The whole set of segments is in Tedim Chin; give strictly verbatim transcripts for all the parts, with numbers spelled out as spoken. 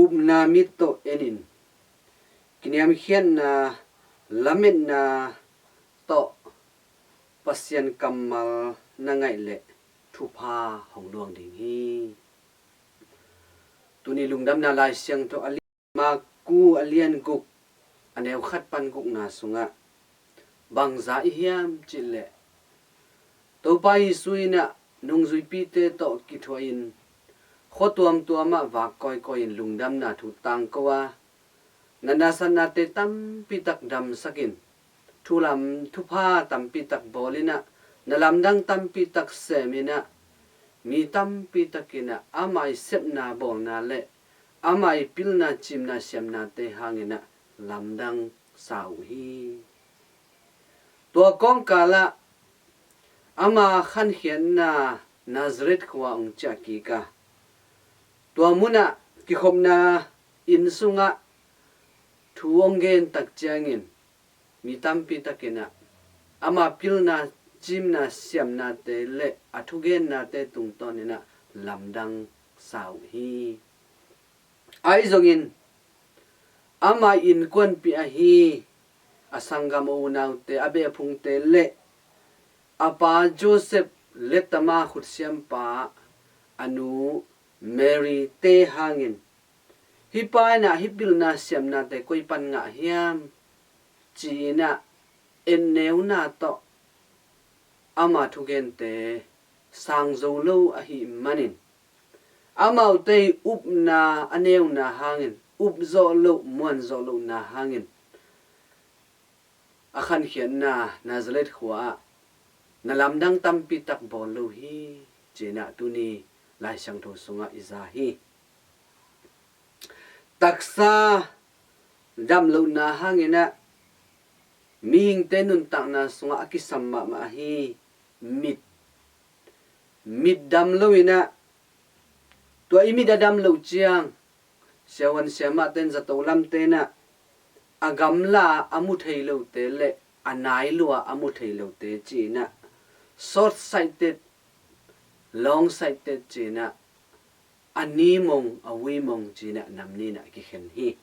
Upna mit tawh en in, kiniamkhiatna lametna tawh Pasian kammal na ngaih leh thupha hong luang ding hi. Tuni lungdamna Lai Siangtho a li-, Marku a lian guk, a neu khat pan gukna sungah bangza i hiam cih leh, Topa Jesu in ah nungzuipite tawh kithuahin khua tuamtuamah vak kawikawi in lungdamna thu tangko a, na nasatnate tampitak damsakin, thulam thupha tampitak bawlin ah, na lamdang tampitak semin ah, mi tampitakin ah ama i sepna bawlna le ama i pilna cimna siamnate hangin ah lamdang sa uh hi. Tua kawngkalah ama khankhiatna Nazareth khua hong ciah kik a, tua munah kikhopna inn sungah thu hong gen tak ciangin, mi tampi takin ah ama pilna, cimna, siamnate le a thugennate tungtawnin ah lamdang sa uh hi. Ahi zongin ama innkuanpih ahi a sanggam, a unaute, a behphungte le a pa Joseph le Tama, khutsiampa, a nu Mary te hangin, hih pa in ah hih pilna siamnate koi pan ngah hiam, ci-in ah enneuna tawh ama thugente sang zo lo ahih manin, amaute i upna a neuna hangin, up zawh loh, muan zawh lohna hangin, a khankhiatna Nazareth khua ah na lamdang tampi tak bawl lo hi, ci-in ah tuni Lai Siangtho sungah i za hi. Taksa damlohna hangin ah mihingte nuntakna sungah a kisam mahmah ahi mit, mit dam lo in ah, tua i mit a dam loh ciang, siavuan siamahte in, zato lamte in ah a gamla a mu thei lote le a nai lua a mu thei lote ci-in ah, short sighted, long sighted ci-in ah, a ni mong, a vui mong ci-in ah nam nih in ah kikhen hi.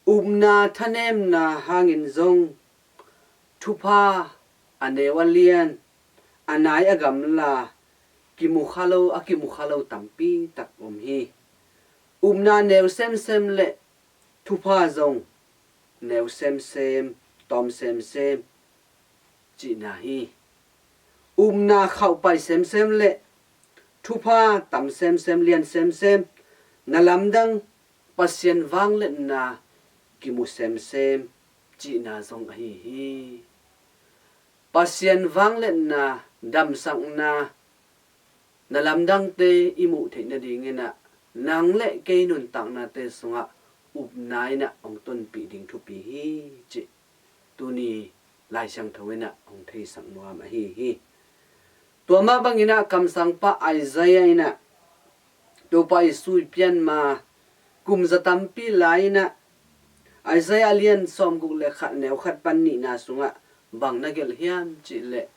Upna thanemna hangin zong thupha, a neu a lian, a nai a gamla kimu kha lo, a kimu kha lo tampi tak om hi. Upna neu semsem le thupha zong neu semsem, tawm semsem cihna hi. Upna khauhpai semsem le thupha tam semsem, lian semsem, na lamdang Pasian vangliatna kimu semsem cihna zong ahi hi. Pasian vangliatna, damsakna, na lamdangte i muh theih nadingin ah, nang le kei nuntaknate sungah upna in ah hong tonpih ding thupi hi cih tuni Lai Siangtho in ah hong theisak nuam ahi hi. Tua mah bangin ah kamsangpa Isaiah in ah, Topa Jesu i pian ma kum za tampi lai-in ah, Isaiah a lian sawmguk le khat, neu khat pan nihna sungah bang na gelh hiam cih leh,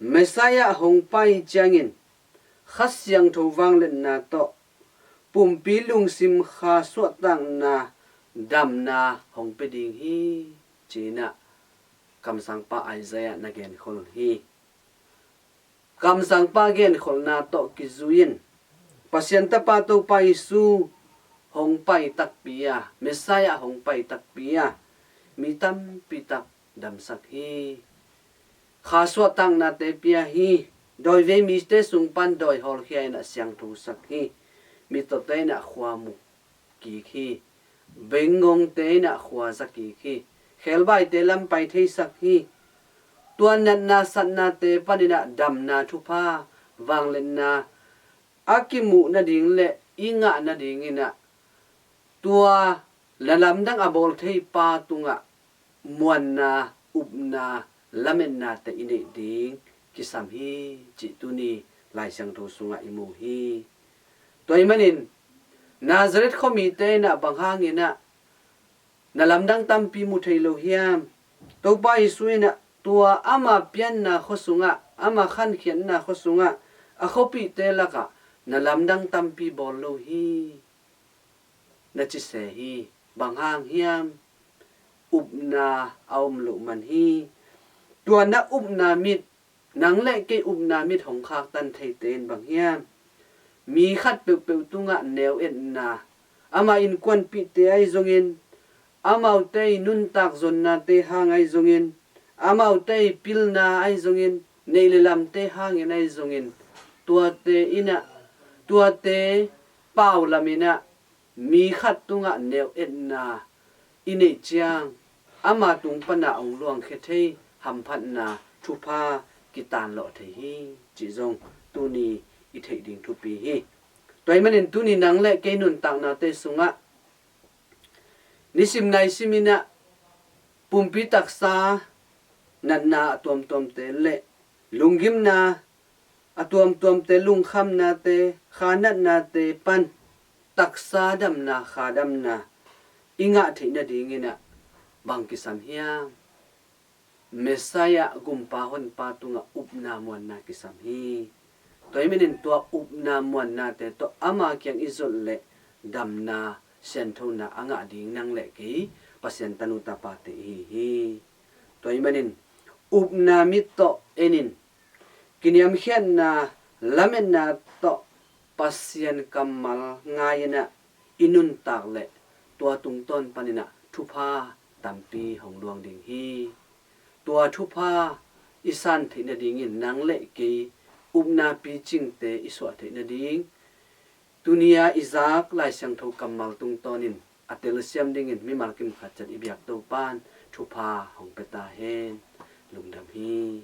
Messiah hong pai ciangin Kha Siangtho vangliatna tawh pumpi lungsim kha suahtakna, damna hong pia ding hi, ci-in ah kamsangpa Isaiah na genkhol hi. Kamsangpa genkholhna tawh kizui-in Pasian Tapa Topa Jesu hong pai takpi a, Messiah hong pai takpi a, mi tampi tak damsak hi. Kha suahtaknate pia hi. Dawivei mite sung pan dawi hawlkhia in ah siangthosak hi. Mittawte in ah khua mu kik hi. Bengngongte in ah khua za kik hi. Khelbaite lam pai theisak hi. Tua natna satnate panin ah damna thupha, vangliatna a kimuh nading le i ngah nadingin ah, tua na lamdang a bawl thei pa tungah muanna, upna, lametnate i neih ding kisam hi, cih tuni Lai Siangtho sungah i mu hi. Tua ahih manin Nazareth khuamite in ah bang hangin ah na lamdang tampi mu thei lo hiam? Topa Jesu in ah tua ama pianna khua sungah, ama khankhiatna khua sungah a khuapihte lakah na lamdang tampi bawl lo hi. na ci se hi. Bang hang hiam? Upna a om loh man hi. Tua na upna mit, nang le kei upna mit hong khaktan theite in bang hiam? Mi khat peuhpeuh tungah neu etna, ama innkuanpihte ahi zongin, amaute i nuntak zonnate hang ahi zongin, amaute i pilna ahi zongin, neih le lamte hangin ahi zongin, tuate innah, tuate pau laminah mi khat tungah neu etna i neih ciang, ama tung pana hong luangkhia thei hamphatna, thupha kitanlawh thei hi, cih zong tuni i theih ding thupi hi. Tua ahih manin tuni nang le kei nuntaknate sungah nisim naisim innah pumpi taksa natna a tuamtuamte le lunggimna a tuamtuamte, lungkhamnate, khanatnate pan taksa damna, khadamna i ngah theih nadinginah bang kisam hiam? Messiah gumpa honpa tungah upna muanna kisam hi. Tua ahih manin tua upna muannate tawh ama kiang i zot leh damna, sianthona a ngah ding nang le kei Pasian tanu tapate i hi hi. Tua ahih manin upna mit tawh enin, kiniamkhiatna, lametna tawh Pasian kammal ngai-inah i nuntak leh tua tungtawn paninah thupha tampi hong luang ding hi. Tua thupha i san theih nadingin nang le kei upna picingte i suah theih nading, tuni-a i zak Lai Siangtho kammal tungtawnin a telsiam dingin mimal kim khat ciat i biak Topa'n thupha hong pia ta hen. Lungdam hi.